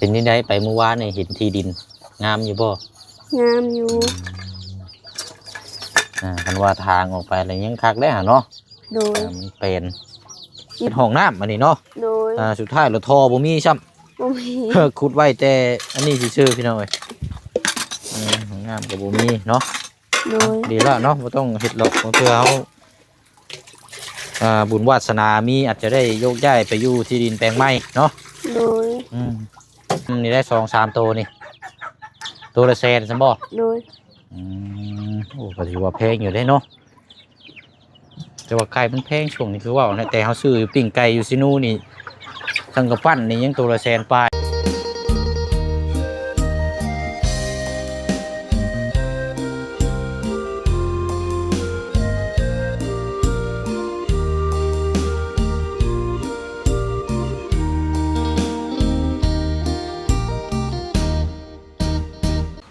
ປັນຈັ່ງໃດ ໄປມື້ວານນີ້ເຫັນທີ່ດິນງາມຢູ່ບໍ່? ງາມຢູ່. ອືມ ອ່າ ຄັນວ່າທາງອອກໄປແລ້ວຍັງຄັກແຫຼະເນາະ. ໂດຍ. ອ່າ ມັນເປັນ ເຮັດຫ້ອງນ້ຳອັນນີ້ເນາະ. ໂດຍ. ອ່າ ສຸດທ້າຍລະທໍ່ບໍ່ມີຊ້ຳ. ບໍ່ມີ. ຂຸດໄວ້ແຕ່ອັນນີ້ຊື່ໆ ພີ່ນ້ອງເອີຍ. ເອີ ຫ້ອງນ້ຳກໍບໍ່ມີເນາະ. ໂດຍ. ດີແລ້ວເນາະ ບໍ່ຕ້ອງເຮັດດອກ ບາງເທື່ອເຮົາ ອ່າ ບຸນວາສະໜາມີ ອາດຈະໄດ້ໂຍກຍ້າຍໄປຢູ່ທີ່ດິນແປງໃໝ່ເນາະ. ໂດຍ. ອືມ ນີ້ໄດ້ສອງສາມໂຕນີ້ ໂຕລະແສນຊັ້ນບໍ່? ໂດຍ. ອືມ ໂອ້ ກໍຖືວ່າແພງຢູ່ເດ້ເນາະ. ແຕ່ວ່າໄກ່ມັນແພງຊ່ວງນີ້ຄືເວົ້ານະ ແຕ່ເຮົາຊື້ປີ້ງໄກ່ຢູ່ຊິນູນີ້ ທັງກະປັ້ນນີ້ຍັງໂຕລະແສນປາຍ.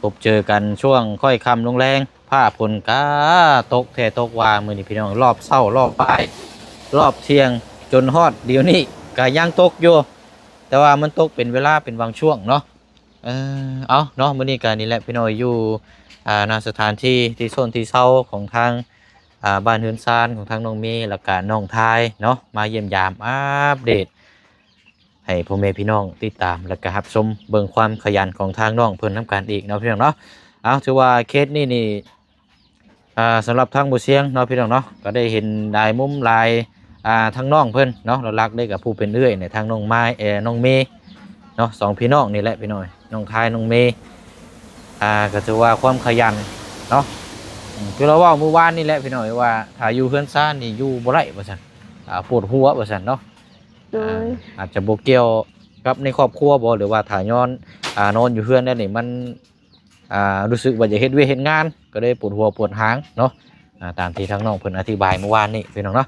ພົບເຈີກັນຊ່ວງຄ່ອຍຄ່ຳລົງແລງ. ຟ້າຝົນກະຕົກແທ້ຕົກວ່າມື້ນີ້ພີ່ນ້ອງ ຮອບເຊົ້າ ຮອບບ່າຍ ຮອບທ່ຽງ ຈົນຮອດດຽວນີ້ກະຍັງຕົກຢູ່ ແຕ່ວ່າມັນຕົກເປັນເວລາເປັນບາງຊ່ວງເນາະ. ເອີ ເອົາເນາະ ມື້ນີ້ກະນີ້ແຫຼະພີ່ນ້ອງ ຢູ່ ອ່າ ນະສະຖານທີ່ ທີ່ຊົນທີ່ເຊົາຂອງທາງ ອ່າ ບ້ານເຮືອນຊານຂອງທາງນ້ອງເມ ແລ້ວກະນ້ອງທາຍເນາະ ມາຢ້ຽມຢາມອັບເດດ ໃຫ້ພໍ່ແມ່ພີ່ນ້ອງຕິດຕາມ ແລ້ວກະຮັບຊົມເບິ່ງຄວາມຂະຫຍັນຂອງທາງນ້ອງເພິ່ນນຳກັນອີກເນາະພີ່ນ້ອງເນາະ. ເອົາ ຖືວ່າເຄສນີ້ນີ້ ອ່າ ສຳລັບທາງບໍ່ຊຽງເນາະພີ່ນ້ອງເນາະ ກໍໄດ້ເຫັນຫຼາຍມຸມຫຼາຍ ອ່າ ທາງນ້ອງເພິ່ນເນາະ ຫຼັກໆເລີຍກໍຜູ້ເປັນເອື້ອຍນີ້ ທາງນ້ອງມາຍ ເອີ ນ້ອງເມເນາະ ສອງພີ່ນ້ອງນີ້ແຫຼະພີ່ນ້ອງ ນ້ອງທາຍ ນ້ອງເມ. ອ່າ ກໍຖືວ່າຄວາມຂະຫຍັນເນາະ ອືມ ຄືລາວເວົ້າມື້ວານນີ້ແຫຼະພີ່ນ້ອງ ວ່າຖ້າຢູ່ເຮືອນຊານນີ້ຢູ່ບໍ່ໄດ້ວ່າຊັ້ນ ອ່າ ປວດຫົວວ່າຊັ້ນເນາະ. ໂດຍ. ອ່າ ອາດຈະບໍ່ກ່ຽວກັບໃນຄອບຄົວບໍ ຫຼືວ່າຖ້າຍ້ອນ ອ່າ ນອນຢູ່ເຮືອນແລ້ວນີ້ມັນ ອ່າ ຮູ້ສຶກວ່າຢາກເຮັດວຽກເຮັດງານ ກໍເລີຍປວດຫົວປວດຫາງເນາະ. ອ່າ ຕາມທີ່ທາງນ້ອງເພິ່ນອະທິບາຍມື້ວານນີ້ພີ່ນ້ອງເນາະ.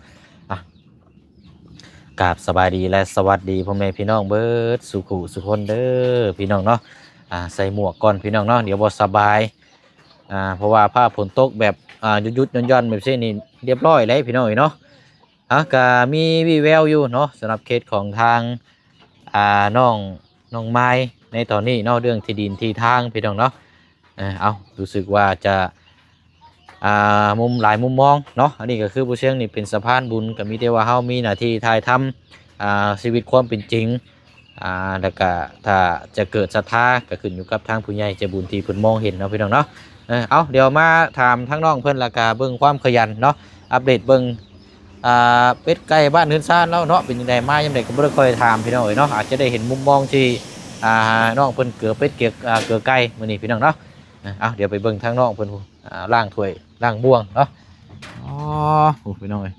ອ່ະ ກາບສະບາຍດີ ແລະ ສະຫວັດດີພໍ່ແມ່ພີ່ນ້ອງເບິດສູ່ຜູ້ສູ່ຄົນເດີພີ່ນ້ອງເນາະ. ອ່າ ໃສ່ໝວກກ່ອນພີ່ນ້ອງເນາະ ດຽວບໍ່ສະບາຍ. ອ່າ ເພາະວ່າຟ້າຝົນຕົກແບບ ອ່າ ຢຸດໆຢ່ອນໆແບບຊີ້ນີ້ ລຽບຮ້ອຍເລີຍພີ່ນ້ອງເອີຍເນາະ. ອ່າ ກະມີວີ່ແວວຢູ່ເນາະ ສຳລັບເຄສຂອງທາງ ອ່າ ນ້ອງ ນ້ອງມາຍໃນຕອນນີ້ເນາະ ເລື່ອງທີ່ດິນທີ່ທາງພີ່ນ້ອງເນາະ. ເອີ ເອົາ ຮູ້ສຶກວ່າຈະ ອ່າ ມຸມຫຼາຍມຸມມອງເນາະ ອັນນີ້ກໍຄືຜູ້ຊຽງນີ້ເປັນສະພານບຸນ ກໍມີແຕ່ວ່າເຮົາມີໜ້າທີ່ຖ່າຍທຳ ອ່າ ຊີວິດຄວາມເປັນຈິງ ອ່າ ແລ້ວກະຖ້າຈະເກີດສັດທາ ກໍຂຶ້ນຢູ່ກັບທາງຜູ້ໃຫຍ່ໃຈບຸນທີ່ເພິ່ນມອງເຫັນເນາະ ພີ່ນ້ອງເນາະ. ເອີ ເອົາ ດຽວມາຖາມທາງນ້ອງເພິ່ນ ແລ້ວກະເບິ່ງຄວາມຂະຫຍັນເນາະ ອັບເດດເບິ່ງ ອ່າ ເປັດໄກ່ບ້ານເຮືອນຊານລາວເນາະ ເປັນຈັ່ງໃດ ມາຍາມໃດກໍບໍ່ໄດ້ຄ່ອຍຖາມພີ່ນ້ອງເອີຍເນາະ ອາດຈະໄດ້ເຫັນມຸມມອງທີ່ ອ່າ ນ້ອງເພິ່ນເກືອເປັດເກືອ ອ່າ ເກືອໄກ່ມື້ນີ້ພີ່ນ້ອງເນາະ. ເອົາ ດຽວໄປເບິ່ງທາງນ້ອງເພິ່ນ ອ່າ ລ້າງຖ້ວຍລ້າງບ່ວງເນາະ. ອໍ ໂອ້ ພີ່ນ້ອງເອີຍ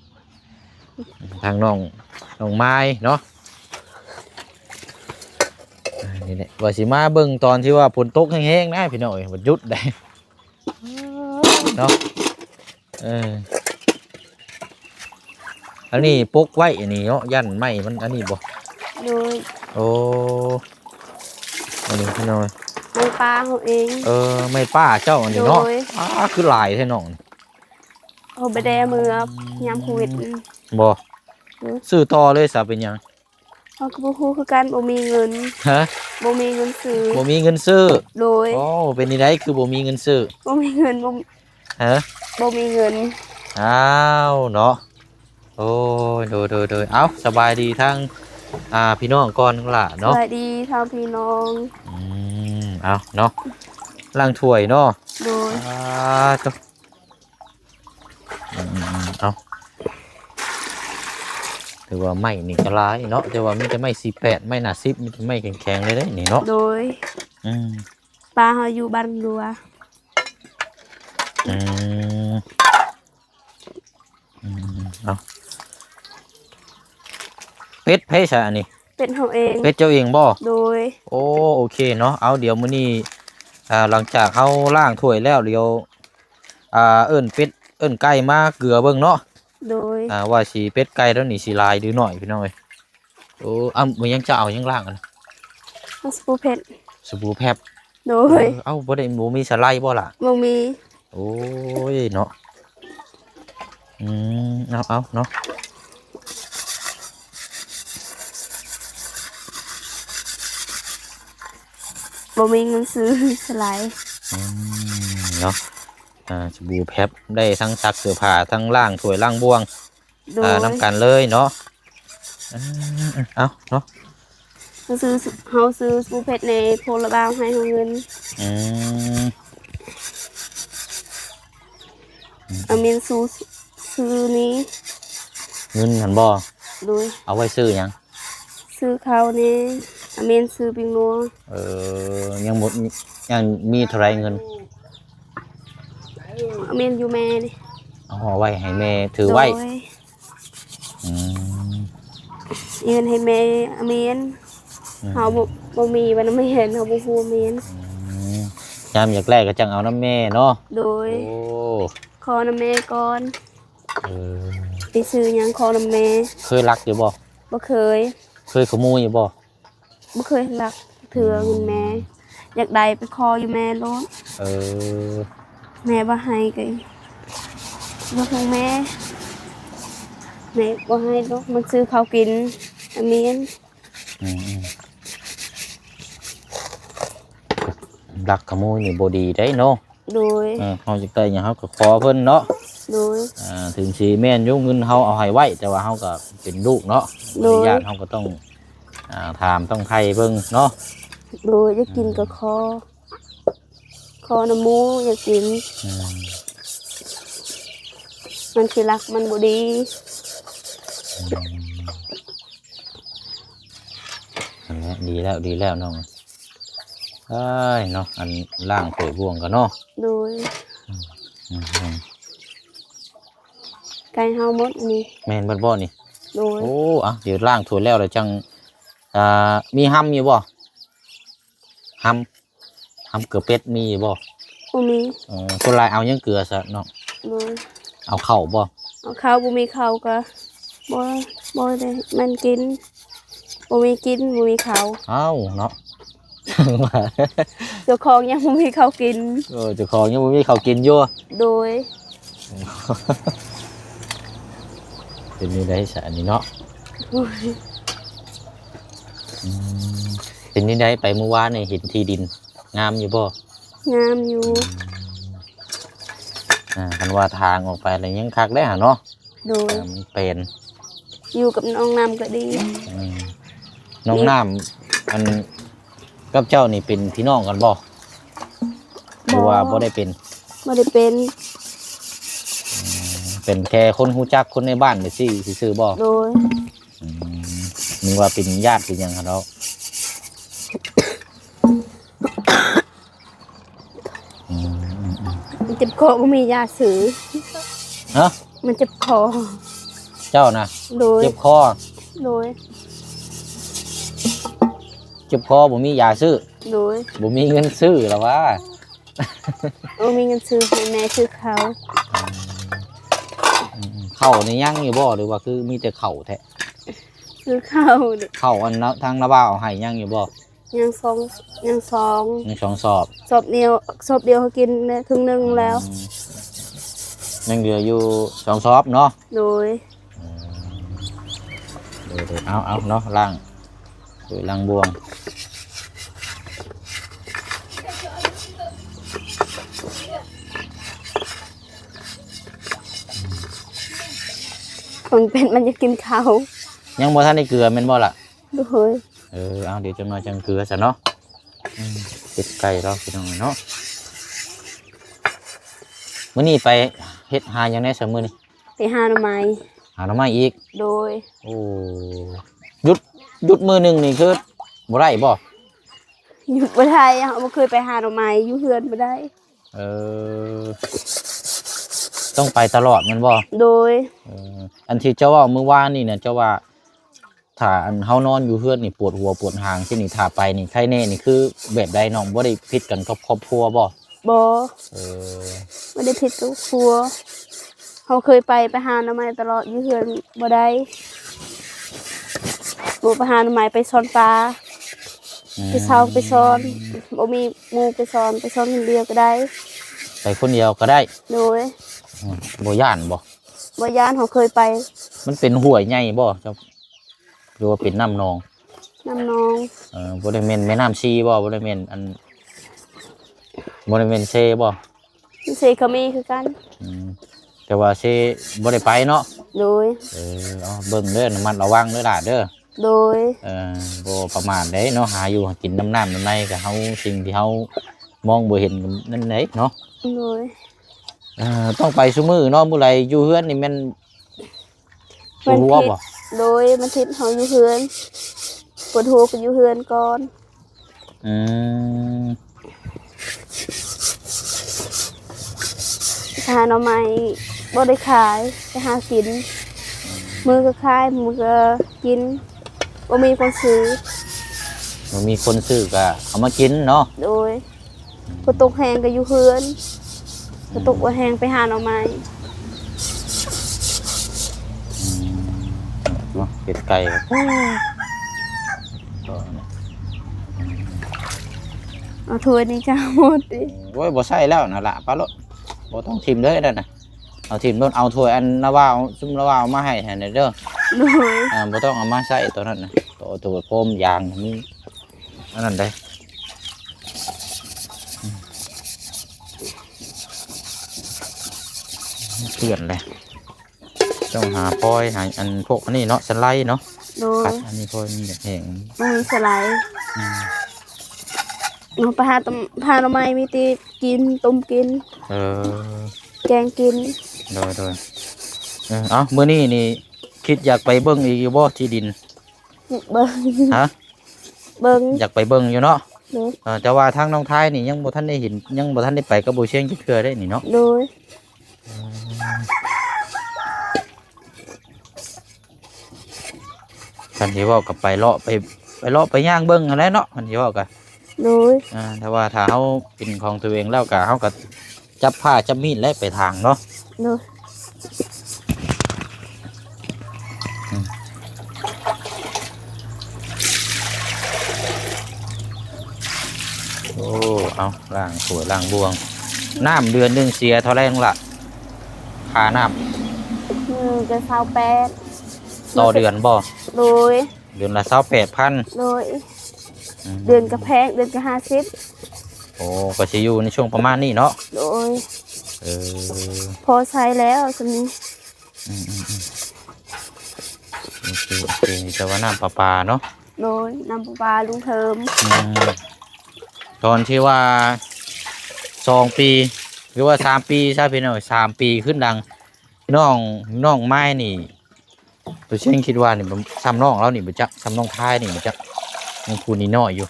ທາງນ້ອງ ນ້ອງມາຍເນາະ. ອ່າ ນີ້ແຫຼະ ວ່າຊິມາເບິ່ງຕອນທີ່ວ່າຝົນຕົກແຮງໆນະພີ່ນ້ອງເອີຍ ມັນຢຸດໄດ໋ເນາະ. ເອີ ອັນນີ້ປົກໄວ້ອັນນີ້ເນາະ ຢ້ານໄມ້ມັນອັນນີ້ບໍ່? ໂດຍ. ໂອ້ ອັນນີ້ພີ່ນ້ອງ ໄມ້ປ່າເຮົາເອງ. ເອີ ໄມ້ປ່າເຈົ້າອັນນີ້ເນາະ. ໂດຍ. ອ້າ ຄືຫຼາຍແທ້ນ້ອງ. ເຮົາບໍ່ໄດ້ເອົາເມືອຍາມໂຄວິດ. ບໍ່? ໂດຍ. ຊື້ຕໍ່ເລີຍຊະ ເປັນຫຍັງ? ເຮົາກໍບໍ່ຮູ້ຄືກັນ ບໍ່ມີເງິນ. ຮະ? ບໍ່ມີເງິນຊື້. ບໍ່ມີເງິນຊື້. ໂດຍ. ໂອ້ ເປັນຈັ່ງໃດຄືບໍ່ມີເງິນຊື້? ບໍ່ມີເງິນ ບໍ່ ຮະ? ບໍ່ມີເງິນ. ອ້າວ ເນາະ. ໂອ້ຍ ໂດຍ ໂດຍ ໂດຍ. ເອົ້າ ສະບາຍດີທາງ ອ່າ ພີ່ນ້ອງກ່ອນລະເນາະ. ສະບາຍດີທາງພີ່ນ້ອງ. ອືມ ເອົາເນາະ ລ້າງຖ້ວຍເນາະ. ໂດຍ. ອ່າ ໂຕ ອືມ ເອົາ ຖືວ່າໄມ້ນີ້ກໍຫຼາຍເນາະ ແຕ່ວ່າມີແຕ່ໄມ້ສີ່ແປດ ໄມ້ໜ້າສິບ ມີແຕ່ໄມ້ແຂງໆເລີຍເດ້ນີ້ເນາະ. ໂດຍ. ອືມ ປ້າເຮົາຢູ່ບ້ານລັວ. ອືມ ອືມ ເອົາ ເປັດໃຜຊະອັນນີ້? ເປັດເຮົາເອງ. ເປັດເຈົ້າເອງບໍ່? ໂດຍ. ໂອ້ ໂອເຄເນາະ. ເອົາ ດຽວມື້ນີ້ ອ່າ ຫຼັງຈາກເຮົາລ້າງຖ້ວຍແລ້ວ ດຽວ ອ່າ ເອີ້ນເປັດເອີ້ນໄກ່ມາເກືອເບິ່ງເນາະ. ໂດຍ. ອ່າ ວ່າຊິເປັດໄກ່ແລ້ວນີ້ຊິຫຼາຍຫຼືໜ້ອຍ ພີ່ນ້ອງເອີຍ. ໂອ້ ເອົາ ມື້ຫຍັງຈະເອົາຫຍັງລ້າງຫັ້ນ? ເອົາສະບູເພັດ. ສະບູແພັດ. ໂດຍ. ເອີ ເອົ້າ ບໍ່ໄດ້ ບໍ່ມີສະໄລບໍ່ລະ? ບໍ່ມີ. ໂອ້ຍເນາະ. ອືມ ເອົາ ເອົາເນາະ. ບໍ່ມີເງິນຊື້ສະໄລ. ອືມ ເນາະ ອ່າ ສະບູແພັບ ໄດ້ທັງຊັກເສື້ອຜ້າ ທັງລ້າງຖ້ວຍລ້າງບ່ວງ ໂດຍ ອ່າ ນຳກັນເລີຍເນາະ. ເອີ ເອົາເນາະ ເຮົາຊື້ ເຮົາຊື້ສະບູແພັບໃນໂພລະບ່າວໃຫ້ເຮົາເງິນ. ອືມ ອາເມນຊື້ ຊື້ນີ້ ເງິນຫັ້ນບໍ່? ໂດຍ ເອົາໄວ້ຊື້ຫຍັງ? ຊື້ເຂົ້າແດ່ ອາເມນຊື້ປີ້ງນົວ. ເອີ ຍັງບໍ່ ຍັງມີເທົ່າໃດເງິນ? ອາເມນຢູ່ແມ່ນີ້ ເອົາໄວ້ໃຫ້ແມ່ຖືໄວ້. ໂດຍ ອືມ ເງິນໃຫ້ແມ່ອາເມນ. ອືມ ເຮົາບໍ່ ບໍ່ມີວ່ານຳແມ່ ເຮົາບໍ່ຮູ້ອາເມນ. ອືມ ຍາມຢາກໄດ້ກໍຈັ່ງເອົານຳແມ່ເນາະ. ໂດຍ ໂອ້ ຂໍນຳແມ່ກ່ອນ. ເອີ ໄປຊື້ຫຍັງຂໍນຳແມ່. ເຄີຍລັກຢູ່ບໍ່? ບໍ່ເຄີຍ. ເຄີຍຂະໂມຍຢູ່ບໍ່? ບໍ່ເຄີຍລັກເທື່ອ ອືມ ເງິນແມ່ ຢາກໄດ້ໄປຂໍຢູ່ແມ່ໂລດ. ເອີ ແມ່ບໍ່ໃຫ້ກໍເລື່ອງຂອງແມ່ ແມ່ບໍ່ໃຫ້ດອກ ມັນຊື້ເຂົ້າກິນ ອາເມນ. ອືມ ອືມ ລັກຂະໂມຍນີ້ບໍ່ດີເດ້ເນາະ. ໂດຍ ເອີ ເຮົາຢາກໄດ້ຫຍັງເຮົາກໍຂໍເພິ່ນເນາະ. ໂດຍ ອ່າ ເຖິງຊິແມ່ນຢູ່ເງິນເຮົາເອົາໃຫ້ໄວ້ ແຕ່ວ່າເຮົາກໍເປັນລູກເນາະ. ໂດຍ ອະນຸຍາດເຮົາກໍຕ້ອງ ອ່າ ຖາມຕ້ອງໄຖ່ເບິ່ງເນາະ. ໂດຍ ຢາກກິນກໍຂໍ ອືມ ຂໍນຳໝູ່ ຢາກກິນ. ອືມ ມັນຊິລັກມັນບໍ່ດີ. ອືມ ນັ້ນແຫຼະ ດີແລ້ວ ດີແລ້ວນ້ອງເອີຍເນາະ ອັນລ້າງຖ້ວຍບ່ວງກໍເນາະ. ໂດຍ ອືມ ອືມ ໄກ່ເຮົາໝົດນີ້. ແມ່ນເບິດບໍ່ນີ້? ໂດຍ ໂອ້ ອ່ະ ດຽວລ້າງຖ້ວຍແລ້ວ ແລ້ວຈັ່ງ ອ່າ ມີຮຳຢູ່ບໍ່? ຮຳ ຮຳເກືອເປັດມີຢູ່ບໍ່? ບໍ່ມີ. ເອີ ສ່ວນຫຼາຍເອົາຫຍັງເກືອຊະນ້ອງ? ໂດຍ ເອົາເຂົ້າບໍ່? ເອົາເຂົ້າ ບໍ່ມີເຂົ້າກໍບໍ່ ບໍ່ໄດ້ມັນກິນ ບໍ່ມີກິນ ບໍ່ມີເຂົ້າ. ເອົ້າເນາະ ເຈົ້າຂອງຍັງບໍ່ມີເຂົ້າກິນ. ເອີ ເຈົ້າຂອງຍັງບໍ່ມີເຂົ້າກິນຢູ່. ໂດຍ ເປັນແນວໃດຊະອັນນີ້ເນາະ? ໂດຍ ອືມ ເປັນຈັ່ງໃດໄປມື້ວານນີ້ ເຫັນທີ່ດິນງາມຢູ່ບໍ່? ງາມຢູ່. ອືມ ອ່າ ຄັນວ່າທາງອອກໄປແລ້ວຍັງຄັກເດ້ຫະເນາະ. ໂດຍ ອ່າ ມັນເປັນ ຢູ່ກັບນ້ອງນ້ຳກໍດີ. ອືມ ນ້ອງນ້ຳ ອັນ ກັບເຈົ້ານີ້ເປັນພີ່ນ້ອງກັນບໍ່? ບໍ່ ຫຼືວ່າບໍ່ໄດ້ເປັນ? ບໍ່ໄດ້ເປັນ. ອືມ ເປັນແຄ່ຄົນຮູ້ຈັກ ຄົນໃນບ້ານໄປຊີ້ຊື່ໆບໍ່? ໂດຍ. ອືມ ນຶກວ່າເປັນຍາດເປັນຫຍັງຫັ້ນດອກ. ອືມ ມັນເຈັບຄໍ ບໍ່ມີຢາຊື້. ຮະ? ມັນເຈັບຄໍ. ເຈົ້ານະ? ໂດຍ ເຈັບຄໍ. ໂດຍ ເຈັບຄໍ ບໍ່ມີຢາຊື້. ໂດຍ ບໍ່ມີເງິນຊື້ລະຫວາ. ບໍ່ມີເງິນຊື້ ໃຫ້ແມ່ຊື້ເຂົ້າ. ອືມ ເຂົ້ານີ້ຍັງຢູ່ບໍ່ ຫຼືວ່າຄືມີແຕ່ເຂົ້າແທ້? ຊື້ເຂົ້າ. ເຂົ້າອັນນະ ທາງນາບ່າວເອົາໃຫ້ຍັງຢູ່ບໍ່? ຍັງສອງ ຍັງສອງ ຍັງສອງສອບ. ສອບດຽວ ສອບດຽວເຮົາກິນໄດ້ເຄິ່ງໜຶ່ງແລ້ວ. ອືມ ຍັງເຫຼືອຢູ່ສອງສອບເນາະ. ໂດຍ. ອືມ ໂດຍໆ ເອົາໆ ເນາະ ລ້າງ ໂດຍ ລ້າງບ່ວງ. ຂອງເປັດມັນຢາກກິນເຂົ້າ. ຍັງບໍ່ທັນໄດ້ເກືອແມ່ນບໍ່ລະ? ໂດຍ. ເອີ ເອົາ ດຽວຈັກໜ້ອຍຈັ່ງເກືອຊະເນາະ. ອືມ ເປັດໄກ່ລາວ ພີ່ນ້ອງເນາະ. ມື້ນີ້ໄປເຮັດ ຫາຫຍັງແດ່ຊະມື້ນີ້? ໄປຫາໜໍ່ໄມ້. ຫາໜໍ່ໄມ້ອີກ? ໂດຍ. ໂອ້ ຢຸດ ຢຸດມື້ໜຶ່ງນີ້ຄືບໍ່ໄດ້ບໍ່? ຢຸດບໍ່ໄດ້ ເຮົາບໍ່ເຄີຍໄປຫາໜໍ່ໄມ້ ຢູ່ເຮືອນບໍ່ໄດ້. ເອີ ຕ້ອງໄປຕະຫຼອດແມ່ນບໍ່? ໂດຍ. ເອີ ອັນທີ່ເຈົ້າເວົ້າມື້ວານນີ້ນະ ເຈົ້າວ່າ ຖ້າອັນເຮົານອນຢູ່ເຮືອນນີ້ປວດຫົວປວດຫາງຊີ້ນີ້ ຖ້າໄປນີ້ໄຄແນ່ນີ້ ຄືແບບໃດນ້ອງ? ບໍ່ໄດ້ຜິດກັນກັບຄອບຄົວບໍ່? ບໍ່. ເອີ ບໍ່ໄດ້ຜິດກັບຄົວ. ເຮົາເຄີຍໄປ ໄປຫາໜໍ່ໄມ້ຕະຫຼອດ ຢູ່ເຮືອນບໍ່ໄດ້. ໝູ່ໄປຫາໜໍ່ໄມ້ ໄປຊ່ອນປາ. ອືມ ໄປເຊົ່າໄປຊ່ອນ ບໍ່ມີໝູ່ໄປຊ່ອນ ໄປຊ່ອນຄົນດຽວກໍໄດ້. ໄປຄົນດຽວກໍໄດ້? ໂດຍ. ອືມ ບໍ່ຢ້ານບໍ່? ບໍ່ຢ້ານ ເຮົາເຄີຍໄປ. ມັນເປັນຫ້ວຍໃຫຍ່ບໍ່ ເຈົ້າ ຫຼືວ່າເປັນນ້ຳໜອງ? ນ້ຳໜອງ. ເອີ ບໍ່ໄດ້ແມ່ນແມ່ນ້ຳຊີບໍ່? ບໍ່ໄດ້ແມ່ນອັນ ບໍ່ໄດ້ແມ່ນເຊບໍ່? ເຊກໍມີຄືກັນ. ອືມ ແຕ່ວ່າເຊບໍ່ໄດ້ໄປເນາະ. ໂດຍ. ເອີ ເອົາເບິ່ງເດີ ລະມັດລະວັງເດີຫຼ້າເດີ. ໂດຍ. ເອີ ບໍ່ປະໝາດເດ້ເນາະ ຫາຢູ່ຫາກິນນຳນ້ຳນຳໃນ ກໍເຮົາ ສິ່ງທີ່ເຮົາມອງບໍ່ເຫັນນັ້ນເດ້ເນາະ. ໂດຍ. ເອີ ຕ້ອງໄປຊຸມື້ເນາະ ມື້ໃດຢູ່ເຮືອນນີ້ແມ່ນ ປວດຫົວບໍ່? ວັນທິດ ໂດຍ ວັນທິດເຮົາຢູ່ເຮືອນ ປວດຫົວກໍຢູ່ເຮືອນກ່ອນ. ອືມ ໄປຫາໜໍ່ໄມ້ ບໍ່ໄດ້ຂາຍ ໄປຫາກິນ ມື້ກໍຂາຍ ມື້ກໍກິນ ບໍ່ມີຄົນຊື້. ບໍ່ມີຄົນຊື້ກໍເອົາມາກິນເນາະ. ໂດຍ. ຝົນຕົກແຮງກໍຢູ່ເຮືອນ ອືມ ຝົນຕົກບໍ່ແຮງໄປຫາໜໍ່ໄມ້. ອືມ ເນາະ ເປັດໄກ່ກໍ ເອົາຖ້ວຍນີ້ກໍໝົດອີກ. ໂອ້ຍ ບໍ່ໃຊ້ແລ້ວນະລະ ປະໂລດ ບໍ່ຕ້ອງຖິ້ມເລີຍນັ້ນນະ. ເອົາຖິ້ມໂລດ ເອົາຖ້ວຍອັນນາວາວ ຊຸມນາວາວເອົາມາໃຫ້ຫັ້ນເດີ. ໂດຍ. ອ່າ ບໍ່ຕ້ອງເອົາມາໃຊ້ໂຕນັ້ນນະ ໂຕ ໂຕໂຟມຢາງມີ ອັນນັ້ນໄດ໋ ອືມ ເປື້ອນແຫຼະ ຕ້ອງຫາຟອຍ ຫາອັນພວກອັນນີ້ເນາະ ສະໄລເນາະ. ໂດຍ. ຄັດອັນນີ້ຟອຍມັນຢາກແຫ້ງ ບໍ່ມີສະໄລ. ອືມ ເຮົາໄປຫາຕຳ ຫາໜໍ່ໄມ້ ມີແຕ່ກິນ ຕົ້ມກິນ. ເອີ ແກງກິນ. ໂດຍ ໂດຍ. ເອີ ເອົ້າ ມື້ນີ້ນີ້ຄິດຢາກໄປເບິ່ງອີກຢູ່ບໍ່ ທີ່ດິນ? ເບິ່ງ. ຮະ? ເບິ່ງ. ຢາກໄປເບິ່ງຢູ່ເນາະ. ໂດຍ. ເອີ ແຕ່ວ່າທາງນ້ອງທາຍນີ້ຍັງບໍ່ທັນໄດ້ເຫັນ ຍັງບໍ່ທັນໄດ້ໄປກັບບໍ່ຊຽງຈັກເທື່ອເດ້ນີ້ເນາະ. ໂດຍ. ຄັນຊິເວົ້າກໍໄປເລາະ ໄປ ໄປເລາະໄປຍ່າງເບິ່ງຫັ້ນແຫຼະເນາະ ຄັນຊິເວົ້າກໍ. ໂດຍ. ອ່າ ແຕ່ວ່າຖ້າເຮົາເປັນຂອງຕົວເອງແລ້ວກໍ ເຮົາກໍຈັບພ້າຈັບມີດແຫຼະໄປຖາງເນາະ. ໂດຍ. ອືມ ໂອ້ ເອົາ ລ້າງຖ້ວຍລ້າງບ່ວງ. ນ້ຳເດືອນໜຶ່ງເສຍເທົ່າໃດນ້ອງລະ? ຄ່ານ້ຳ ມື້ໜຶ່ງກໍຊາວແປດ. ຕໍ່ເດືອນບໍ່? ໂດຍ. ເດືອນລະຊາວແປດພັນ. ໂດຍ. ອືມ ເດືອນກໍແພງ ເດືອນກໍຫ້າສິບ. ໂອ້ ກໍຊິຢູ່ໃນຊ່ວງປະມານນີ້ເນາະ. ໂດຍ. ເອີ ພໍໃຊ້ແລ້ວສ່ຳນີ້. ອືມໆໆ ໂອເຄ ໂອເຄ ມີແຕ່ວ່ານ້ຳປະປາເນາະ. ໂດຍ. ນ້ຳປະປາລຸງເທີມ. ອືມ ຕອນທີ່ວ່າສອງປີ ຫຼືວ່າສາມປີຊະ ພີ່ນ້ອງ ສາມປີຂຶ້ນຫຼັງ ນ້ອງ ນ້ອງມາຍນີ້ ໂຕເຊງຄິດວ່ານີ້ ສ່ຳນ້ອງລາວນີ້ບໍ່ຈັກ ສ່ຳນ້ອງທາຍນີ້ບໍ່ຈັກ ຍັງຜູ້ນ້ອຍໆຢູ່.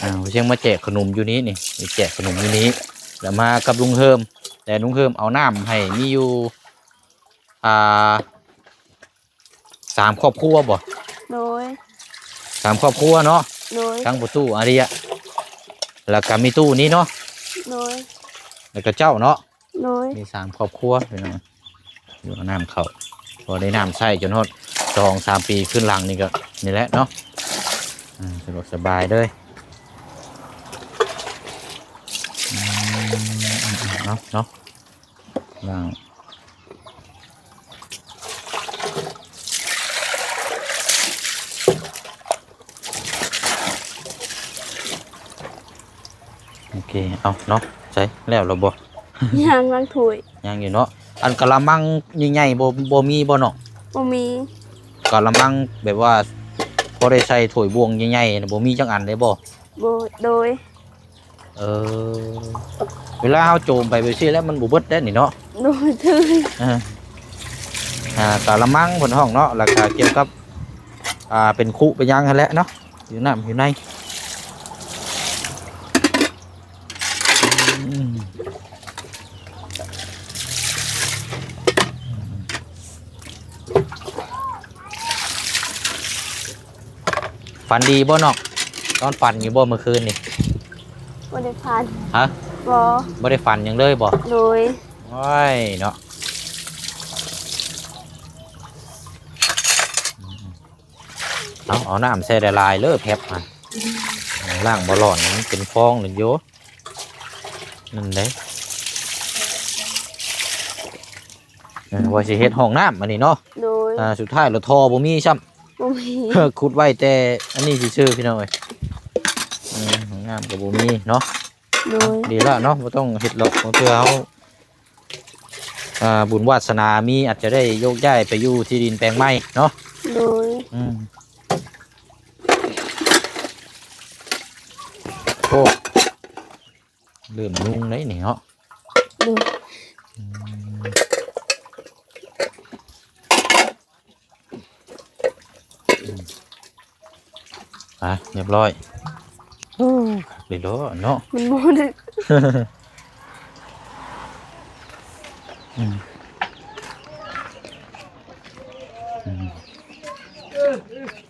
ອ່າ ໂຕເຊງມາແຈກຂະໜົມຢູ່ນີ້ນີ້ ໄປແຈກຂະໜົມຢູ່ນີ້ ແລ້ວມາກັບລຸງເຮີມ ແຕ່ລຸງເຮີມເອົານ້ຳໃຫ້ມີຢູ່ ອ່າ ສາມຄອບຄົວບໍ່? ໂດຍ. ສາມຄອບຄົວເນາະ. ໂດຍ. ທັງພໍ່ຕູ້ອາລິຍະ ແລ້ວກໍມີຕູ້ນີ້ເນາະ. ໂດຍ. ແລ້ວກໍເຈົ້າເນາະ. ໂດຍ. ມີສາມຄອບຄົວພີ່ນ້ອງ ຢູ່ເອົານ້ຳເຂົ້າ ພໍໄດ້ນ້ຳໃຊ້ຈົນຮອດສອງສາມປີຂຶ້ນຫຼັງນີ້ກໍນີ້ແຫຼະເນາະ. ອ່າ ສະດວກສະບາຍເລີຍ. ອືມ ເອົາເນາະ ລ້າງ ໂອເຄ ເອົາເນາະ ໃສ່ແລ້ວລະບໍ່? ຍັງ ລ້າງຖ້ວຍ ຍັງຢູ່ເນາະ. ອັນກະລະມັງໃຫຍ່ໆ ບໍ່ ບໍ່ມີບໍ່ນ້ອງ? ບໍ່ມີ. ກະລະມັງແບບວ່າພໍໄດ້ໃສ່ຖ້ວຍບ່ວງໃຫຍ່ໆ ບໍ່ມີຈັກອັນເລີຍບໍ່? ບໍ່ ໂດຍ. ເອີ ເວລາເຮົາໂຈມໄປແບບຊີ້ແລ້ວມັນບໍ່ເບິດເດ້ນີ້ເນາະ. ໂດຍ ຖືກ. ເອີ ອ່າ ກະລະມັງເພິ່ນຮ້ອງເນາະ ແລ້ວກະກ່ຽວກັບ ອ່າ ເປັນຄຸເປັນຫຍັງຫັ້ນແຫຼະເນາະ ຢູ່ນ້ຳຢູ່ໃນ. ອືມ ຝັນດີບໍ່ນ້ອງ? ນອນຝັນຢູ່ບໍ່ມື້ຄືນນີ້? ບໍ່ໄດ້ຝັນ. ຮະ? ບໍ່. ບໍ່ໄດ້ຝັນຫຍັງເລີຍບໍ່? ໂດຍ. ໂອ້ຍເນາະ. ເອົາ ເອົານ້ຳໃສ່ຫຼາຍໆເດີແພັບຫັ້ນ ລ້າງບໍ່ຫຼອນ ມັນເປັນຟອງນັ້ນຢູ່ ນັ້ນເດ້. ເອີ ວ່າຊິເຮັດຫ້ອງນ້ຳອັນນີ້ເນາະ. ໂດຍ. ອ່າ ສຸດທ້າຍລະທໍ່ບໍ່ມີຊ້ຳ. ບໍ່ມີ. ຂຸດໄວ້ແຕ່ອັນນີ້ຊື່ໆ ພີ່ນ້ອງເອີຍ. ເອີ ຫ້ອງນ້ຳກໍບໍ່ມີເນາະ. ໂດຍ ດີແລ້ວເນາະ ບໍ່ຕ້ອງເຮັດດອກ ບາງເທື່ອເຮົາ ອ່າ ບຸນວາສະໜາມີ ອາດຈະໄດ້ໂຍກຍ້າຍໄປຢູ່ທີ່ດິນແປງໃໝ່ເນາະ. ໂດຍ ອືມ ໂອ້ ເລີ່ມຍຸງໄດ໋ນີ້ເນາະ. ໂດຍ ອືມ ອືມ ໄປ ຮຽບຮ້ອຍ. ໂອ້ ຄັກເລີຍເນາະ ມັນບໍ່ໄດ້ ອືມ ອືມ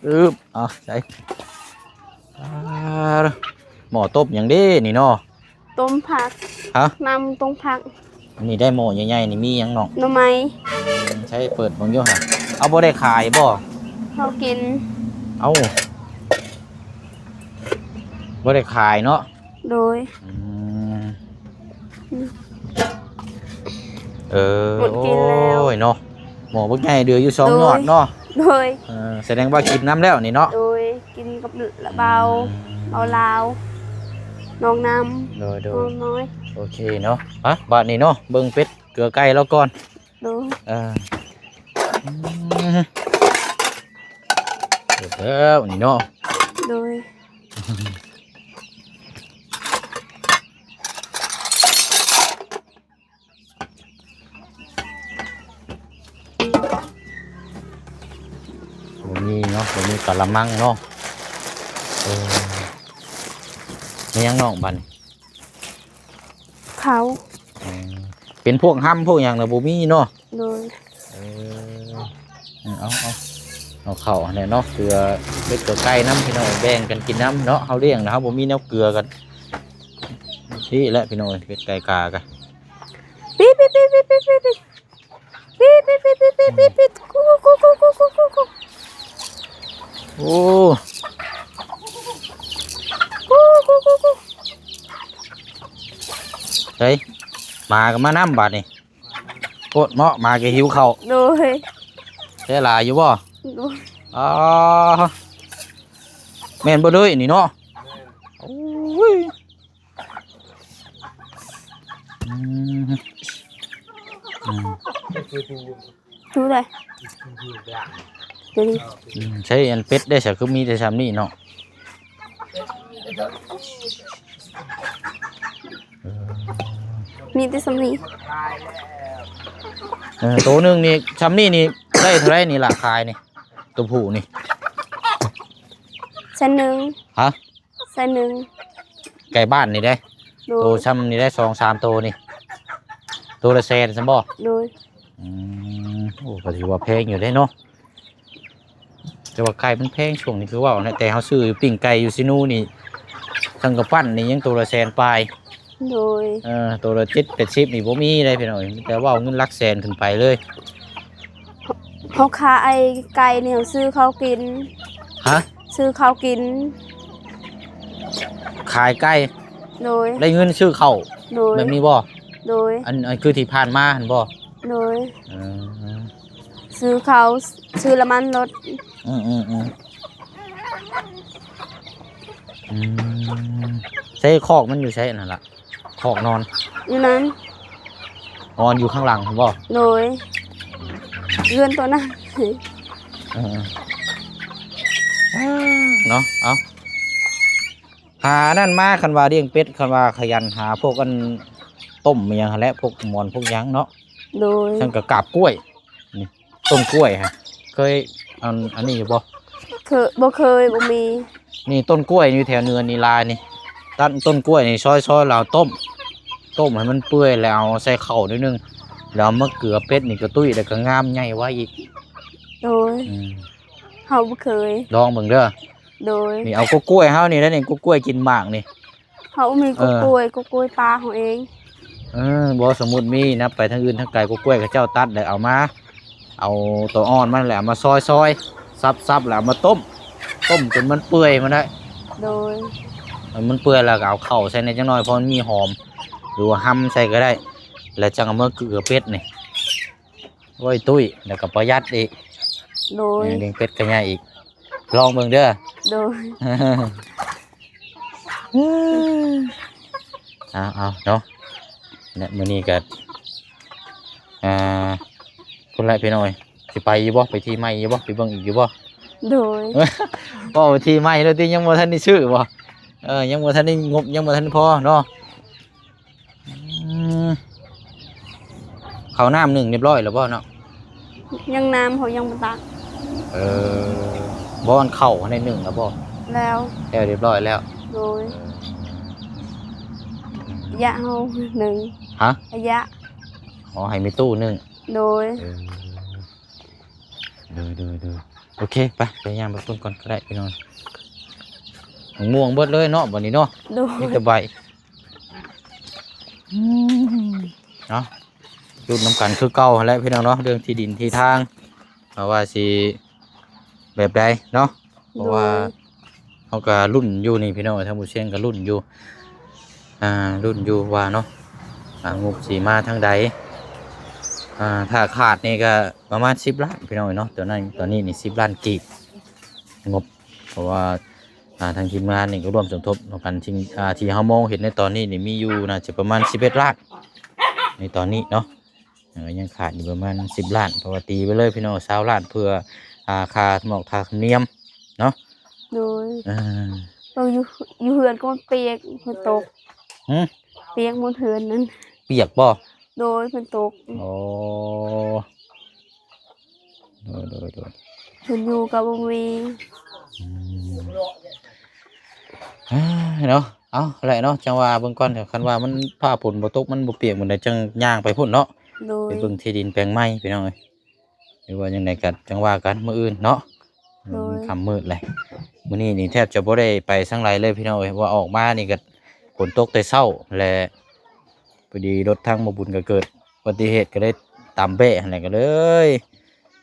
ອຶບ ເອົາໃສ່ ອ່າ ໝໍ້ຕົ້ມຫຍັງເດ້ນີ້ເນາະ? ຕົ້ມຜັກ ຮະ? ນ້ຳຕົ້ມຜັກ. ອັນນີ້ໄດ້ໝໍ້ໃຫຍ່ໆ ນີ້ມີຫຍັງນ້ອງ? ໜໍ່ໄມ້. ອືມ ໃຊ້ເປີດເບິ່ງຢູ່ຫະ. ເອົາ ບໍ່ໄດ້ຂາຍບໍ່? ເຮົາກິນ. ເອົ້າ ບໍ່ໄດ້ຂາຍເນາະ? ໂດຍ ອືມ ອືມ ເອີ ໝົດກິນແລ້ວ. ໂອ້ຍເນາະ ໝໍ້ບັກໃຫຍ່ເຫຼືອຢູ່ສອງ ໂດຍ ຍອດເນາະ. ໂດຍ ເອີ ສະແດງວ່າກິນນຳແລ້ວນີ້ເນາະ. ໂດຍ ກິນກັບລະເບົາ ອືມ ເບົາລາວ ນ້ອງນ້ຳ ໂດຍໆ ນ້ອງນ້ອຍ. ໂອເຄເນາະ ມາບາດນີ້ເນາະ ເບິ່ງເປັດເກືອໄກ່ລາວກ່ອນ. ໂດຍ ເອີ ເປີດແລ້ວນີ້ເນາະ. ໂດຍ ບໍ່ມີເນາະ ບໍ່ມີກະລະມັງເນາະ. ເອີ ແມ່ນຫຍັງນ້ອງບັດນີ້? ເຂົ້າ. ອືມ ເປັນພວກຮຳພວກຫຍັງນະບໍ່ມີເນາະ. ໂດຍ ເອີ ເອົາ ເອົາ ເອົາເຂົ້າຫັ້ນແຫຼະເນາະ ເກືອເປັດເກືອໄກ່ນຳ ພີ່ນ້ອງ ແບ່ງກັນກິນນຳເນາະ. ເຮົາລ້ຽງນະ ເຮົາບໍ່ມີແນວເກືອກັນ ຊີ້ແຫຼະ ພີ່ນ້ອງເອີຍ ເປັດໄກ່ກາກະ ປີດ ປີດ ປີດ ປີດ ປີດ ປີດ ປີດ ປີດ ປີດ ປີດ ປີດ ປີດ ປີດ ປີດ ກູ ກູ ກູ ກູ ກູ ກູ ກູ ໂອ້ ກູ ກູ ກູ ກູ ເຮີ້ຍ ໝາກໍມານຳບາດນີ້. ໂພດເນາະ ໝາກໍຫິວເຂົ້າ. ໂດຍ ແທ້ຫຼາຍຢູ່ບໍ່? ໂດຍ ອໍ ແມ່ນເບິດເລີຍນີ້ເນາະ. ໂອ້ຍ ອືມ ອືມ ດູໄດ້ ໂຕນີ້ ອືມ ໃຊ້ອັນເປັດໄດ້ຊະ ຄືມີແຕ່ຊ່ຳນີ້ເນາະ. ເອີ ມີແຕ່ຊ່ຳນີ້. ເອີ ໂຕໜຶ່ງນີ້ ຊ່ຳນີ້ນີ້ ໄດ້ເທົ່າໃດນີ້ລະ ຂາຍນີ້ ໂຕຜູ້ນີ້? ແສນໜຶ່ງ. ຮະ? ແສນໜຶ່ງ ໃກ້ບ້ານນີ້ເດ້. ໂດຍ ໂຕຊ່ຳນີ້ໄດ້ສອງສາມໂຕນີ້ ໂຕລະແສນຊັ້ນບໍ່? ໂດຍ ອືມ ໂອ້ ກໍຖືວ່າແພງຢູ່ເດ້ເນາະ. ແຕ່ວ່າໄກ່ມັນແພງຊ່ວງນີ້ຄືເວົ້ານະ ແຕ່ເຮົາຊື້ປີ້ງໄກ່ຢູ່ຊິນູນີ້ ສັງກະປັ້ນນີ້ຍັງໂຕລະແສນປາຍ. ໂດຍ ເອີ ໂຕລະເຈັດແປດສິບນີ້ບໍ່ມີເດ້ພີ່ນ້ອງ ມີແຕ່ເວົ້າເງິນຫຼັກແສນຂຶ້ນໄປເລີຍ. ເຮົາຂາຍໄກ່ນີ້ ເຮົາຊື້ເຂົ້າກິນ. ຮະ? ຊື້ເຂົ້າກິນ. ຂາຍໄກ່? ໂດຍ ໄດ້ເງິນຊື້ເຂົ້າ. ໂດຍ ແບບນີ້ບໍ່? ໂດຍ ອັນ ອັນຄືທີ່ຜ່ານມາຫັ້ນບໍ່? ໂດຍ ເອີ ຊື້ເຂົ້າ ຊື້ນ້ຳມັນລົດ. ອືມ ອືມ ອືມ ອືມ ໃສ່ຄອກມັນຢູ່ໃສຫັ້ນລະ? ຄອກນອນ ຢູ່ນັ້ນ ນອນຢູ່ຂ້າງຫຼັງພຸ້ນບໍ່? ໂດຍ ເຮືອນໂຕນັ້ນ. ເອີ ເນາະ ເອົາ ຫານັ້ນມາ ຄັນວ່າລ້ຽງເປັດ ຄັນວ່າຂະຫຍັນຫາພວກອັນຕົ້ມອີ່ຫຍັງຫັ້ນແຫຼະ ພວກໝອນພວກຫຍັງເນາະ. ໂດຍ ຊັ້ນກໍກາບກ້ວຍ ນີ້ ຕົ້ນກ້ວຍຫະ ເຄີຍອັນ ອັນນີ້ຢູ່ບໍ່? ເຄີຍ ບໍ່ເຄີຍ ບໍ່ມີ. ນີ້ຕົ້ນກ້ວຍຢູ່ແຖວເໜືອນີ້ຫຼາຍນີ້ ຕັດຕົ້ນກ້ວຍນີ້ ຊອຍໆ ແລ້ວເອົາຕົ້ມ ຕົ້ມໃຫ້ມັນເປື່ອຍ ແລ້ວເອົາໃສ່ເຂົ້າໜ້ອຍໜຶ່ງ ແລ້ວເອົາມາເກືອເປັດນີ້ ກະຕຸ້ຍ ແລ້ວກະງາມໃຫຍ່ໄວອີກ. ໂດຍ ອືມ ເຮົາບໍ່ເຄີຍ ລອງເບິ່ງເດີ. ໂດຍ ນີ້ເອົາກົກກ້ວຍເຮົານີ້ແຫຼະ ນີ້ກົກກ້ວຍກິນໝາກນີ້. ເຮົາມີ ເອີ ກົກກ້ວຍ ກົກກ້ວຍປ່າເຮົາເອງ. ເອີ ບໍ່ ສົມມຸດມີນະ ໄປທາງອື່ນທາງໄກ ກົກກ້ວຍເຂົາເຈົ້າຕັດແລ້ວເອົາມາ ເອົາໂຕອ່ອນມັນແຫຼະ ເອົາມາຊອຍໆ ສັບໆ ແລ້ວເອົາມາຕົ້ມ ຕົ້ມຈົນມັນເປື່ອຍມັນໄດ້. ໂດຍ ໃຫ້ມັນເປື່ອຍແລ້ວກໍເອົາເຂົ້າໃສ່ແດ່ຈັກໜ້ອຍ ພໍມັນມີຫອມ ຫຼືວ່າຮຳໃສ່ກໍໄດ້ ແລ້ວຈັ່ງເອົາມາເກືອເປັດນີ້. ໂອ້ຍ ຕຸ້ຍ ແລ້ວກໍປະຢັດອີກ. ໂດຍ ເອີ ລ້ຽງເປັດກໍງ່າຍອີກ ລອງເບິ່ງເດີ. ໂດຍ ຫ ເອົາໆ ເນາະ ແລະ ມື້ນີ້ກໍ ອ່າ ພຸ້ນແຫຼະພີ່ນ້ອງເອີຍ ຊິໄປຢູ່ບໍ່? ໄປທີ່ໃໝ່ຢູ່ບໍ່? ໄປເບິ່ງອີກຢູ່ບໍ່? ໂດຍ ເວົ້າໄປທີ່ໃໝ່ໂລດຕິ ຍັງບໍ່ທັນໄດ້ຊື້ບໍ່? ເອີ ຍັງບໍ່ທັນໄດ້ ງົບຍັງບໍ່ທັນພໍເນາະ. ອືມ ເຂົ້ານ້ຳໜຶ້ງຮຽບຮ້ອຍແລ້ວບໍ່ເນາະ? ຍັງ ນ້ຳເຮົາຍັງບໍ່ຕັກ. ເອີ ບໍ່ ອັນເຂົ້າຫັ້ນໄດ້ໜຶ້ງແລ້ວບໍ່? ແລ້ວ ແລ້ວຮຽບຮ້ອຍແລ້ວ. ໂດຍ ອາຍະເຮົາໜຶ້ງ. ຮະ? ອາຍະ. ອໍ ໃຫ້ແມ່ຕູ້ໜຶ້ງ. ໂດຍ ເອີ ໂດຍໆໆ ໂອເຄ ໄປ ໄປຍ່າງໄປເບິ່ງກ່ອນກໍໄດ້ພີ່ນ້ອງ. ມ່ວງເບິດເລີຍເນາະ ບັດນີ້ເນາະ. ໂດຍ ມີແຕ່ໃບ. ອືມ ເອົາ ລຸ້ນນຳກັນຄືເກົ່າຫັ້ນແຫຼະພີ່ນ້ອງເນາະ ເລື່ອງທີ່ດິນທີ່ທາງ ເຮົາວ່າຊິແບບໃດເນາະ. ເພາະວ່າ ໂດຍ ເຮົາກໍລຸ້ນຢູ່ນີ້ພີ່ນ້ອງ ທາງຜູ້ຊຽງກໍລຸ້ນຢູ່ ອ່າ ລຸ້ນຢູ່ວ່າເນາະ ອ່າ ງົບຊິມາທາງໃດ. ອ່າ ຖ້າຄາດນີ້ກໍປະມານສິບລ້ານພີ່ນ້ອງເນາະ ຕອນນັ້ນ ຕອນນີ້ນີ້ສິບລ້ານກີບ ງົບ ເພາະວ່າ ອ່າ ທາງທີມງານນີ້ກໍຮ່ວມສົມທົບນຳກັນ ທີ່ ອ່າ ທີ່ເຮົາມອງເຫັນໃນຕອນນີ້ນີ້ມີຢູ່ໜ້າຈະປະມານສິບເອັດລ້ານໃນຕອນນີ້ເນາະ. ເອີ ຍັງຂາດຢູ່ປະມານສິບລ້ານ ເພາະວ່າຕີໄປເລີຍພີ່ນ້ອງ ຊາວລ້ານ ເພື່ອ ອ່າ ຄ່າທຳນອກຄ່າທຳນຽມເນາະ. ໂດຍ ເອີ ເບິ່ງຢູ່ ຢູ່ເຮືອນກໍມັນປຽກ ຝົນຕົກ. ຫື? ປຽກໝົດເຮືອນນັ້ນ. ປຽກບໍ່? ໂດຍ ຝົນຕົກ. ໂອ້ ໂດຍໆໆ ເພິ່ນຢູ່ກໍບໍ່ມີ. ອືມ ເອີ ເນາະ ເອົາແຫຼະເນາະ ຈັ່ງວ່າເບິ່ງກ່ອນ ຄັນວ່າມັນຟ້າຝົນບໍ່ຕົກ ມັນບໍ່ປຽກໝົດໃດ ຈັ່ງຍ່າງໄປພຸ້ນເນາະ. ໂດຍ ໄປເບິ່ງທີ່ດິນແປງໃໝ່ພີ່ນ້ອງເອີຍ ຫຼືວ່າຈັ່ງໃດກໍຈັ່ງວ່າກັນມື້ອື່ນເນາະ. ໂດຍ ມັນຄ່ຳມືດແຫຼະ ມື້ນີ້ນີ້ແທບຈະບໍ່ໄດ້ໄປທາງໃດເລີຍພີ່ນ້ອງເອີຍ ວ່າອອກມານີ້ກໍຝົນຕົກແຕ່ເຊົ້າ ແລະ ພໍດີລົດທາງໝໍບຸນກໍເກີດອຸບັດຕິເຫດ ກໍໄດ້ຕຳແປະຫັ້ນແຫຼະ ກໍເລີຍ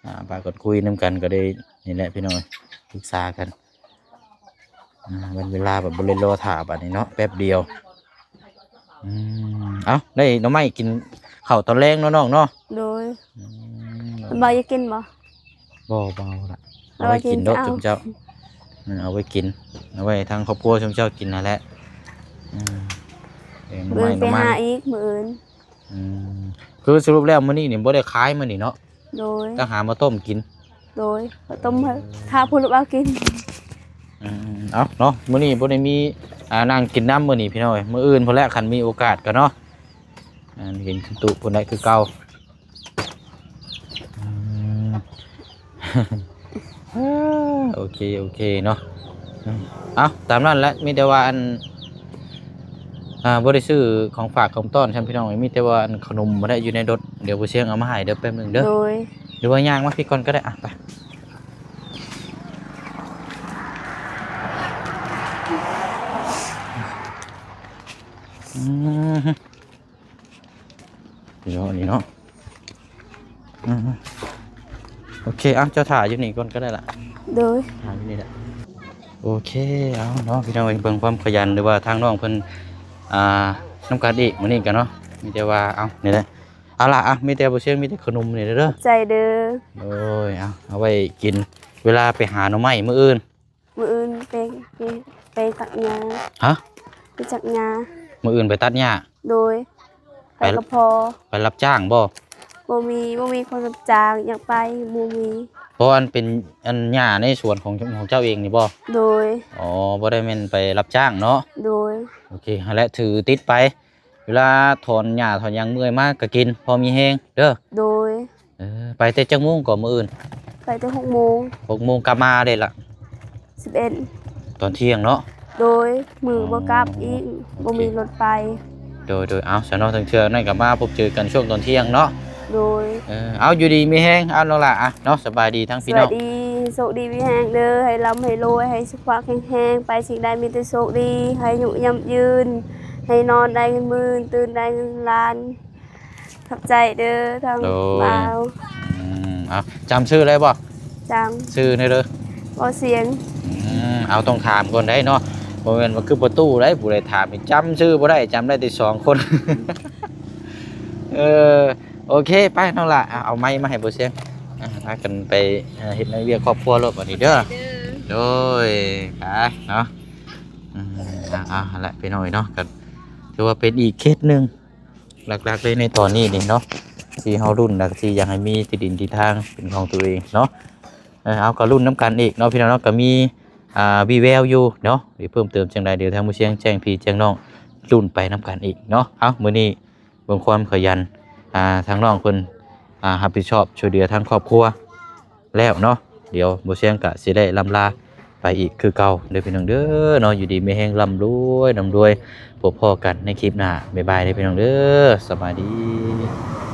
ອ່າ ພາກັນຄຸຍນຳກັນ ກໍໄດ້ນີ້ແຫຼະພີ່ນ້ອງເອີຍ ປຶກສາກັນ. ອ່າ ວັນເວລາແບບບໍ່ໄດ້ລໍຖ້າບາດນີ້ເນາະ ແປັບດຽວ. ອືມ ເອົ້າ ໄດ້ໜໍ່ໄມ້ກິນເຂົ້າຕອນແລງເນາະນ້ອງເນາະ. ໂດຍ ອືມ ສະບາຍ ຢາກກິນບໍ່? ບໍ່ ບໍ່ເອົາລະ ເອົາໄວ້ກິນໂລດຊຸມເຈົ້າ. ເອົາໄວ້ກິນ ເອົາໄວ້ທາງຄອບຄົວຊຸມເຈົ້າກິນຫັ້ນແຫຼະ. ອືມ ແກງໜໍ່ໄມ້ ມື້ອື່ນໄປຫາອີກ ມື້ອື່ນ. ອືມ ຄືສະຫຼຸບແລ້ວມື້ນີ້ນີ້ບໍ່ໄດ້ຂາຍມື້ນີ້ເນາະ? ໂດຍ ຕ້ອງຫາມາຕົ້ມກິນ. ໂດຍ ມາຕົ້ມໃຫ້ຖ້າຜູ້ລູກເອົາກິນ. ອືມ ເອົາເນາະ ມື້ນີ້ບໍ່ໄດ້ມີ ອ່າ ນັ່ງກິນນຳມື້ນີ້ພີ່ນ້ອງເອີຍ ມື້ອື່ນພຸ້ນແຫຼະ ຄັນມີໂອກາດກໍເນາະ. ອ່າ ເຫັນຂຶ້ນຕູ້ພຸ້ນແຫຼະຄືເກົ່າ. ອືມ ໂອເຄ ໂອເຄເນາະ. ອືມ ເອົາ ຕາມນັ້ນແຫຼະ ມີແຕ່ວ່າອັນ ອ່າ ບໍ່ໄດ້ຊື້ຂອງຝາກຂອງຕ້ອນຊັ້ນພີ່ນ້ອງ ມີແຕ່ວ່າອັນຂະໜົມຫັ້ນແຫຼະຢູ່ໃນລົດ ດຽວບໍ່ຊຽງເອົາມາໃຫ້ເດີ ແປັບໜຶ່ງເດີ. ໂດຍ ຫຼືວ່າຍ່າງມາພີ້ກ່ອນກໍໄດ້ ອ່ະ ໄປ. ອືມ ເນາະ ນີ້ເນາະ. ອືມ ໂອເຄ ເອົາ ເຈົ້າຖ້າຢູ່ນີ້ກ່ອນກໍໄດ້ລະ. ໂດຍ ຖ້າຢູ່ນີ້ແຫຼະ. ໂອເຄ ເອົາເນາະ ພີ່ນ້ອງເອີຍ ເບິ່ງຄວາມຂະຫຍັນ ຫຼືວ່າທາງນ້ອງເພິ່ນ ອ່າ ນຳກັນອີກມື້ນີ້ກໍເນາະ ມີແຕ່ວ່າ ເອົາ ນີ້ແຫຼະ ເອົາລະ ອ່ະ ມີແຕ່ບໍ່ຊຽງ ມີແຕ່ຂະໜົມນີ້ເດີ. ຂອບໃຈເດີ. ໂດຍ ເອົາ ເອົາໄວ້ກິນເວລາໄປຫາໜໍ່ໄມ້ມື້ອື່ນ. ມື້ອື່ນໄປ ໄປ ໄປຕັດຫຍ້າ. ຮະ? ໄປຕັດຫຍ້າ. ມື້ອື່ນໄປຕັດຫຍ້າ? ໂດຍ ໄປ ໄປກັບພໍ່. ໄປຮັບຈ້າງບໍ່? ບໍ່ມີ ບໍ່ມີຄົນຮັບຈ້າງ ຢາກໄປ ບໍ່ມີ. ເພາະອັນເປັນ ອັນຫຍ້າໃນສວນຂອງ ຂອງເຈົ້າເອງນີ້ບໍ່? ໂດຍ. ອໍ ບໍ່ໄດ້ແມ່ນໄປຮັບຈ້າງເນາະ? ໂດຍ. ໂອເຄ ຫັ້ນແຫຼະ ຖືຕິດໄປ ເວລາຖອນຫຍ້າຖອນຫຍັງເມື່ອຍມາກໍກິນ ພໍມີແຮງເດີ. ໂດຍ. ເອີ ໄປແຕ່ຈັກໂມງກໍມື້ອື່ນ? ໄປແຕ່ຫົກໂມງ. ຫົກໂມງກັບມາເດ້ລະ? ສິບເອັດ. ຕອນທ່ຽງເນາະ? ໂດຍ ມື້ບໍ່ກັບອີກ. ອໍ ບໍ່ມີລົດໄປ. ໂອເຄ ໂດຍໆ ເອົາ ຊະເນາະ ທາງເທື່ອນັ້ນກໍມາພົບເຈີກັນຊ່ວງຕອນທ່ຽງເນາະ? ໂດຍ. ເອີ ເອົາ ຢູ່ດີມີແຮງ ເອົາ ນ້ອງຫຼ້າ ອ່ະ ເນາະ ສະບາຍດີທັງພີ່ນ້ອງ. ສະບາຍດີ ໂຊກດີມີແຮງເດີ ໃຫ້ລ່ຳໃຫ້ລວຍ ໃຫ້ສຸຂະພາບແຂງແຮງ ໄປສິ່ງໃດມີແຕ່ໂຊກດີ ໃຫ້ອາຍຸໝັ້ນຍືນ ໃຫ້ນອນໄດ້ເງິນໝື່ນ ຕື່ນໄດ້ເງິນລ້ານ. ຂອບໃຈເດີທາງ ໂດຍ ບ່າວ. ອືມ ເອົາ ຈຳຊື່ໄດ້ບໍ່? ຈຳ. ຊື່ແດ່ເດີ. ບໍ່ສຽງ. ອືມ ເອົາ ຕ້ອງຖາມກ່ອນໄດ໋ເນາະ ບໍ່ແມ່ນວ່າຄືປະຕູໄດ໋ ຜູ້ໃດຖາມນີ້ຈຳຊື່ບໍ່ໄດ້ ຈຳໄດ້ແຕ່ສອງຄົນ. ເອີ ໂອເຄ ໄປນ້ອງຫຼ້າ ເອົາ ເອົາໄມມາໃຫ້ບໍ່ສຽງ ອ່າ ພາກັນໄປ ເຮັດວຽກຄອບຄົວໂລດບັດນີ້ເດີ. ໂດຍ ໄປເນາະ. ອືມ ເອົາ ເອົາ ຫັ້ນແຫຼະພີ່ນ້ອງເອີຍເນາະ ກໍ ຖືວ່າເປັນອີກເຄສໜຶ່ງ ຫຼັກໆເລີຍໃນຕອນນີ້ນີ້ເນາະ ທີ່ເຮົາລຸ້ນ ແລະ ທີ່ຢາກໃຫ້ມີທີ່ດິນທີ່ທາງເປັນຂອງຕົວເອງເນາະ. ເອີ ເອົາ ກໍລຸ້ນນຳກັນອີກເນາະ ພີ່ນ້ອງເນາະ. ກໍມີ ອ່າ ວີແວວຢູ່ເນາະ. ດຽວເພີ່ມເຕີມຈັ່ງໃດ ດຽວທາງໝູ່ຊຽງແຈ້ງພີ່ແຈ້ງນ້ອງລຸ້ນໄປນຳກັນອີກເນາະ. ເອົາ ມື້ນີ້ເບິ່ງຄວາມຂະຫຍັນ ອ່າ ທາງນ້ອງເພິ່ນ ອ່າ ຮັບຜິດຊອບຊ່ວຍເຫຼືອທາງຄອບຄົວແລ້ວເນາະ. ດຽວໝູ່ຊຽງກະຊິໄດ້ລ່ຳລາໄປອີກຄືເກົ່າເດີພີ່ນ້ອງເດີເນາະ. ຢູ່ດີມີແຮງ ລ່ຳລວຍ ລ່ຳລວຍ ພົບພໍ້ກັນໃນຄລິບໜ້າ. ບາຍບາຍເດີພີ່ນ້ອງເດີ. ສະບາຍດີ.